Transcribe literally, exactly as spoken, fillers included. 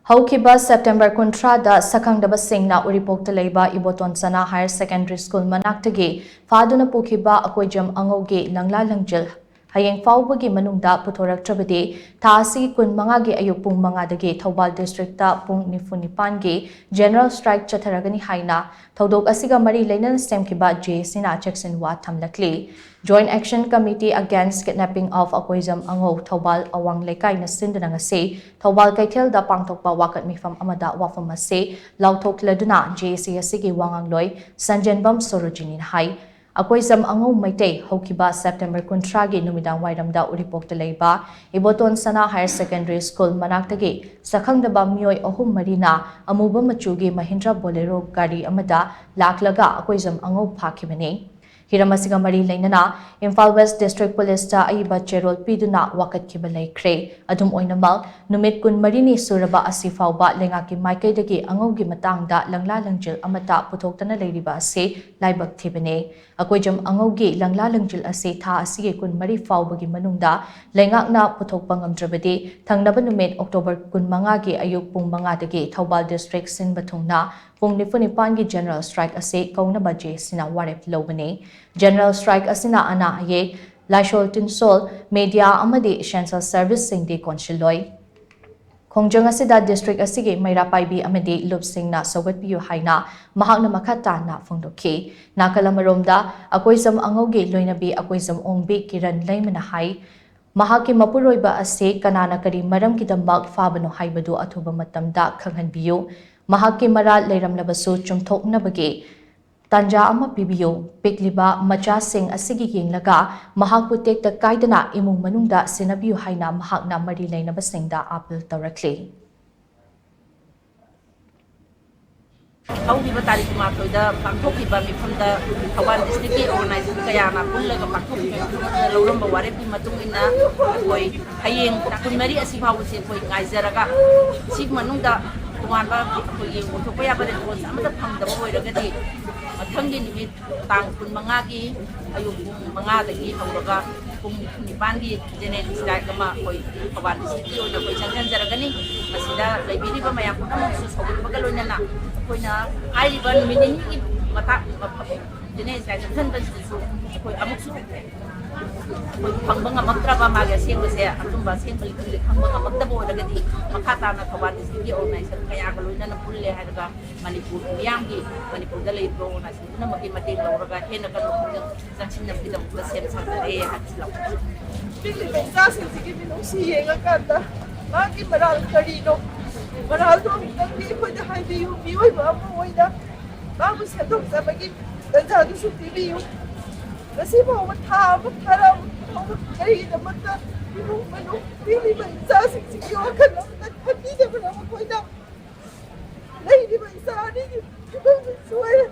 ꯍꯧꯈꯤꯕ ꯁꯦꯞꯇꯦꯝꯕꯔ ꯀꯨꯟꯊ꯭ꯔꯥꯗ ꯁꯛꯈꯪꯗꯕꯁꯤꯡꯅ ꯎꯔꯤꯄꯣꯛꯇ ꯂꯩꯕ ꯏꯕꯣꯇꯣꯟ ꯁꯅꯥ ꯍꯥꯌꯔ ꯁꯦꯀꯦꯟꯗꯔꯤ ꯁ꯭ꯀꯨꯜ ꯃꯅꯥꯛꯇꯒꯤ ꯐꯥꯗꯨꯅ ꯄꯨꯈꯤꯕ ꯑꯀꯣꯏꯖꯝ ꯑꯉꯧꯒꯤ ꯂꯪꯂꯥ ꯂꯪꯖꯤꯜ ꯍꯌꯦꯡ ꯐꯥꯎꯕꯒꯤ ꯃꯅꯨꯡꯗ ꯄꯨꯊꯣꯔꯛꯇ꯭ꯔꯕꯗꯤ ꯊꯥ ꯑꯁꯤꯒꯤ ꯀꯨꯟꯃꯉꯥꯒꯤ ꯑꯌꯨꯛ ꯄꯨꯡ ꯃꯉꯥꯗꯒꯤ ꯊꯧꯕꯥꯜ ꯗꯤꯁꯇ꯭ꯔꯤꯛꯇ ꯄꯨꯡ ꯅꯤꯐꯨ ꯅꯤꯄꯥꯟꯒꯤ ꯖꯦꯅꯔꯦꯜ ꯁ꯭ꯇ꯭ꯔꯥꯏꯛ ꯆꯠꯊꯔꯒꯅꯤ ꯍꯥꯏꯅ ꯊꯧꯗꯣꯛ ꯑꯁꯤꯒ ꯃꯔꯤ ꯂꯩꯅꯅ ꯁꯦꯝꯈꯤꯕ ꯖꯦ ꯑꯦ ꯁꯤꯅ ꯆꯦꯛꯁꯤꯟꯋꯥ ꯊꯝꯂꯛꯂꯤ꯫ Joint Action Committee Against Kidnapping of Akoijam ꯑꯉꯧ Thoubal ꯑꯋꯥꯡ ꯂꯩꯀꯥꯏꯅ ꯁꯤꯟꯗꯨꯅ ꯉꯁꯤ ꯊꯧꯕꯥꯜ ꯀꯩꯊꯦꯜꯗ ꯄꯥꯡꯊꯣꯛꯄ ꯋꯥꯀꯠ ꯃꯤꯐꯝ ꯑꯃꯗ ꯋꯥꯐꯝ ꯑꯁꯤ ꯂꯥꯎꯊꯣꯛꯂꯗꯨꯅ ꯖꯦ ꯑꯦ ꯁꯤ ꯑꯁꯤꯒꯤ ꯋꯥꯉꯥꯡꯂꯣꯏ ꯁꯟꯖꯦꯟꯕꯝ ꯁꯣꯔꯣꯖꯤꯅꯤꯅ ꯍꯥꯏ, ꯑꯀꯣꯏꯖꯝ ꯑꯉꯧ ꯃꯩꯇꯩ ꯍꯧꯈꯤꯕ ꯁꯦꯞꯇꯦꯝꯕꯔ ꯀꯨꯟꯊ꯭ꯔꯥꯒꯤ ꯅꯨꯃꯤꯗꯥꯡ ꯋꯥꯏꯔꯝꯗ ꯎꯔꯤꯄꯣꯛꯇ ꯂꯩꯕ ꯏꯕꯣꯇꯣꯟ ꯁꯅꯥ ꯍꯥꯌꯔ ꯁꯦꯀꯦꯟꯗꯔꯤ ꯁ꯭ꯀꯨꯜ ꯃꯅꯥꯛꯇꯒꯤ ꯁꯛꯈꯪꯗꯕ ꯃꯤꯑꯣꯏ ꯑꯍꯨꯝ ꯃꯔꯤꯅ ꯑꯃꯨꯕ ꯃꯆꯨꯒꯤ ꯃꯍꯤꯟꯗ꯭ꯔ ꯕꯣꯂꯦꯔꯣ ꯒꯥꯔꯤ ꯑꯃꯗ ꯂꯥꯛꯂꯒ ꯑꯀꯣꯏꯖꯝ ꯑꯉꯧ ꯐꯥꯈꯤꯕꯅꯤ꯫ ꯍꯤꯔꯝ ꯑꯁꯤꯒ ꯃꯔꯤ ꯂꯩꯅꯅ ꯏꯝꯐꯥꯜ ꯋꯦꯁ ꯗꯤꯁꯇ꯭ꯔꯤꯛ ꯄꯨꯂꯤꯁꯇ ꯑꯏꯕ ꯆꯦꯔꯣꯜ ꯄꯤꯗꯨꯅ ꯋꯥꯀꯠꯈꯤꯕ ꯂꯩꯈ꯭ꯔꯦ꯫ ꯑꯗꯨꯝ ꯑꯣꯏꯅꯃꯛ, ꯅꯨꯃꯤꯠ ꯀꯨꯟꯃꯔꯤꯅꯤ ꯁꯨꯔꯕ ꯑꯁꯤ ꯐꯥꯎꯕ ꯂꯩꯉꯥꯛꯀꯤ ꯃꯥꯏꯀꯩꯗꯒꯤ ꯑꯉꯧꯒꯤ ꯃꯇꯥꯡꯗ ꯂꯪꯂꯥ ꯂꯪꯖꯤꯜ ꯑꯃꯠꯇ ꯄꯨꯊꯣꯛꯇꯅ ꯂꯩꯔꯤꯕ ꯑꯁꯤ ꯂꯥꯏꯕꯛ ꯊꯤꯕꯅꯤ꯫ ꯑꯀꯣꯏꯖꯝ ꯑꯉꯧꯒꯤ ꯂꯪꯂꯥ ꯂꯪꯖꯤꯜ ꯑꯁꯤ ꯊꯥ ꯑꯁꯤꯒꯤ ꯀꯨꯟꯃꯔꯤ ꯐꯥꯎꯕꯒꯤ ꯃꯅꯨꯡꯗ ꯂꯩꯉꯥꯛꯅ ꯄꯨꯊꯣꯛꯄ ꯉꯝꯗ꯭ꯔꯕꯗꯤ, ꯊꯪꯅꯕ ꯅꯨꯃꯤꯠ ꯑꯣꯛꯇꯣꯕꯔ ꯀꯨꯟꯃꯉꯥꯒꯤ ꯑꯌꯨꯛ ꯄꯨꯡ ꯃꯉꯥꯗꯒꯤ ꯊꯧꯕꯥꯜ ꯗꯤꯁꯇ꯭ꯔꯤꯛ ꯁꯤꯟꯕ ꯊꯨꯡꯅ ꯄꯨꯡ ꯅꯤꯐꯨ ꯅꯤꯄꯥꯟꯒꯤ ꯖꯦꯅꯔꯦꯜ ꯁ꯭ꯇ꯭ꯔꯥꯏꯛ ꯑꯁꯤ ꯀꯧꯅꯕ ꯖꯦ ꯑꯦ ꯁꯤꯅ ꯋꯥꯔꯦꯞ ꯂꯧꯕꯅꯤ꯫ ꯖꯦꯅꯔꯦꯜ ꯁ꯭ꯇ꯭ꯔꯥꯏꯛ ꯑꯁꯤꯅ ꯑꯅꯥ ꯑꯌꯦꯛ, ꯂꯥꯏꯁꯣꯜ ꯇꯤꯟꯁꯣꯜ, ꯃꯦꯗꯤꯌꯥ ꯑꯃꯗꯤ ꯏꯁꯦꯟꯁꯤꯌꯦꯜ ꯁꯔꯚꯤꯁꯁꯤꯡꯗꯤ ꯀꯣꯟꯁꯤꯜꯂꯣꯏ꯫ ꯈꯣꯡꯖꯪ ꯑꯁꯤꯗ ꯗꯤꯁꯇ꯭ꯔꯤꯛ ꯑꯁꯤꯒꯤ ꯃꯩꯔꯥ ꯄꯥꯏꯕꯤ ꯑꯃꯗꯤ ꯂꯨꯞꯁꯤꯡꯅ ꯁꯧꯒꯠꯄꯤꯌꯨ ꯍꯥꯏꯅ ꯃꯍꯥꯛꯅ ꯃꯈꯥ ꯇꯥꯅ ꯐꯣꯡꯗꯣꯛꯈꯤ꯫ ꯅꯥꯀꯜ ꯑꯃꯔꯣꯝꯗ, ꯑꯀꯣꯏꯖꯝ ꯑꯉꯧꯒꯤ ꯂꯣꯏꯅꯕꯤ ꯑꯀꯣꯏꯖꯝ ꯑꯣꯡꯕꯤ ꯀꯤꯔꯟ ꯂꯩꯃꯅ ꯍꯥꯏ, ꯃꯍꯥꯛꯀꯤ ꯃꯄꯨꯔꯣꯏꯕ ꯑꯁꯤ ꯀꯅꯥꯅ ꯀꯔꯤ ꯃꯔꯝꯒꯤꯗꯃꯛ ꯐꯥꯕꯅꯣ ꯍꯥꯏꯕꯗꯨ ꯑꯊꯨꯕ ꯃꯇꯝꯗ ꯈꯪꯍꯟꯕꯤꯌꯨ꯫ ꯃꯍꯥꯛꯀꯤ ꯃꯔꯥꯜ ꯂꯩꯔꯝꯂꯕꯁꯨ ꯆꯨꯝꯊꯣꯛꯅꯕꯒꯤ ꯇꯥꯟꯖꯥ ꯑꯃ ꯄꯤꯕꯤꯌꯨ꯫ ꯄꯤꯛꯂꯤꯕ ꯃꯆꯥꯁꯤꯡ ꯑꯁꯤꯒꯤ ꯌꯦꯡꯂꯒ ꯃꯍꯥꯛꯄꯨ ꯇꯦꯛꯇ ꯀꯥꯏꯗꯅ ꯏꯃꯨꯡ ꯃꯅꯨꯡꯗ ꯁꯦꯟꯅꯕꯤꯌꯨ ꯍꯥꯏꯅ ꯃꯍꯥꯛꯅ ꯃꯔꯤ ꯂꯩꯅꯕꯁꯤꯡꯗ ꯑꯥꯄꯤꯜ ꯇꯧꯔꯛꯂꯤ꯫ ꯍꯧꯈꯤꯕ ꯇꯥꯔꯤꯛ ꯀꯨꯟꯃꯥꯊꯣꯏꯗ ꯄꯥꯡꯊꯣꯛꯈꯤꯕ ꯃꯤꯐꯝꯗ ꯊꯧꯕꯥꯜ ꯗꯤꯁꯇ꯭ꯔꯤꯛꯀꯤ ꯑꯣꯔꯒꯅꯥꯏꯖꯦꯁꯟ ꯀꯌꯥꯅ ꯄꯨꯜꯂꯒ ꯄꯥꯡꯊꯣꯛꯈꯤꯕ ꯃꯤꯐꯝ ꯑꯗꯨꯗ ꯂꯧꯔꯝꯕ ꯋꯥꯔꯦꯞꯀꯤ ꯃꯇꯨꯡ ꯏꯟꯅ ꯑꯩꯈꯣꯏ ꯍꯌꯦꯡ ꯇꯥꯡ ꯀꯨꯟꯃꯔꯤ ꯑꯁꯤ ꯐꯥꯎꯕꯁꯦ ꯑꯩꯈꯣꯏ ꯉꯥꯏꯖꯔꯒ, ꯁꯤꯒꯤ ꯃꯅꯨꯡꯗ ꯇꯣꯉꯥꯟꯕ ꯑꯩꯈꯣꯏꯒꯤ ꯑꯣꯟꯊꯣꯛꯄ ꯌꯥꯕ ꯔꯦꯁꯄꯣꯟꯁ ꯑꯃꯠꯇ ꯐꯪꯗꯕ ꯑꯣꯏꯔꯒꯗꯤ, ꯃꯊꯪꯒꯤ ꯅꯨꯃꯤꯠ ꯇꯥꯡ ꯀꯨꯟꯃꯉꯥꯒꯤ ꯑꯌꯨꯛ ꯄꯨꯡ ꯃꯉꯥꯗꯒꯤ ꯍꯧꯔꯒ ꯄꯨꯡ ꯅꯤꯄꯥꯟꯒꯤ ꯖꯦꯅꯦꯔꯦꯜ ꯁ꯭ꯇ꯭ꯔꯥꯏꯛ ꯑꯃ ꯑꯩꯈꯣꯏ ꯊꯧꯕꯥꯜ ꯗꯤꯁꯇ꯭ꯔꯤꯛꯀꯤ ꯑꯣꯏꯅ ꯑꯩꯈꯣꯏ ꯆꯪꯁꯤꯟꯖꯔꯒꯅꯤ꯫ ꯃꯁꯤꯗ ꯂꯩꯕꯤꯔꯤꯕ ꯃꯌꯥꯝ ꯄꯨꯝꯅꯃꯛꯁꯨ ꯁꯧꯒꯠꯄꯒ ꯂꯣꯏꯅꯅ ꯑꯩꯈꯣꯏꯅ ꯍꯥꯏꯔꯤꯕ ꯅꯨꯃꯤꯠ ꯅꯤꯅꯤꯒꯤ ꯃꯇꯥꯡ ꯖꯦꯅꯦꯔꯦꯜ ꯁ꯭ꯇ꯭ꯔꯥꯏꯛ ꯆꯪꯁꯤꯟꯕꯁꯤꯗꯁꯨ ꯑꯩꯈꯣꯏ ꯑꯃꯨꯛꯁꯨ ꯑꯩꯈꯣꯏ ꯐꯪꯕ ꯉꯝꯃꯛꯇ꯭ꯔꯕ, ꯃꯥꯒꯤ ꯑꯁꯦꯡꯕꯁꯦ, ꯑꯆꯨꯝꯕ ꯑꯁꯦꯡꯕ ꯂꯤꯛꯇꯨꯁꯦ ꯈꯪꯕ ꯉꯝꯃꯛꯇꯕ ꯑꯣꯏꯔꯒꯗꯤ ꯃꯈꯥ ꯇꯥꯅ ꯊꯧꯕꯥꯜ ꯗꯤꯁꯇ꯭ꯔꯤꯛꯀꯤ ꯑꯣꯔꯒꯅꯥꯏꯖꯦꯁꯟ ꯀꯌꯥꯒ ꯂꯣꯏꯅꯅ ꯄꯨꯜꯂꯦ ꯍꯥꯏꯔꯒ ꯃꯅꯤꯄꯨꯔ ꯃꯤꯌꯥꯝꯒꯤ, ꯃꯅꯤꯄꯨꯔꯗ ꯂꯩꯔꯤꯕ ꯑꯣꯔꯒꯅꯥꯏꯖꯦꯁꯟ ꯄꯨꯝꯅꯃꯛꯀꯤ ꯃꯇꯦꯡ ꯂꯧꯔꯒ ꯍꯦꯟꯅ ꯀꯟꯕ ꯈꯣꯡꯖꯪ ꯆꯪꯁꯤꯟꯅꯕꯒꯤꯗꯃꯛꯇ ꯁꯦꯝ ꯁꯥꯖꯔꯦ ꯍꯥꯏꯕꯁꯤ ꯂꯧꯖꯒꯦ꯫ ꯄꯤꯛꯂꯤꯕ ꯏꯆꯥꯁꯤꯡꯁꯤꯒꯤ ꯃꯤꯅꯨꯡꯁꯤ ꯌꯦꯡꯉꯀꯥꯟꯗ ꯃꯥꯒꯤ ꯃꯔꯥꯜ ꯀꯔꯤꯅꯣ? ꯃꯔꯥꯜꯗꯣ ꯑꯃꯨꯛꯇꯪꯗꯤ ꯑꯩꯈꯣꯏꯗ ꯍꯥꯏꯕꯤꯌꯨ꯫ ꯃꯤꯑꯣꯏꯕ ꯑꯃ ꯑꯣꯏꯅ ꯃꯥꯕꯨ ꯁꯦꯝꯗꯣꯛꯆꯕꯒꯤ ꯇꯟꯖꯥꯗꯨꯁꯨ ꯄꯤꯕꯤꯌꯨ꯫ ꯉꯁꯤ ꯐꯥꯎꯕ ꯊꯥ ꯑꯃ ꯐꯥꯔꯛꯑꯕ ꯐꯥꯎꯕ ꯀꯔꯤꯒꯤꯗꯃꯛꯇ ꯏꯃꯨꯡ ꯃꯅꯨꯡ ꯄꯤꯛꯂꯤꯕ ꯏꯆꯥꯁꯤꯡꯁꯤꯒꯤ ꯋꯥꯈꯜ ꯑꯃꯠꯇ ꯈꯟꯕꯤꯗꯕꯅ ꯃꯈꯣꯏꯅ ꯂꯩꯔꯤꯕ ꯏꯆꯥ ꯑꯅꯤꯒꯤ ꯐꯤꯕꯝꯁꯨ ꯁꯣꯏꯔꯦ꯫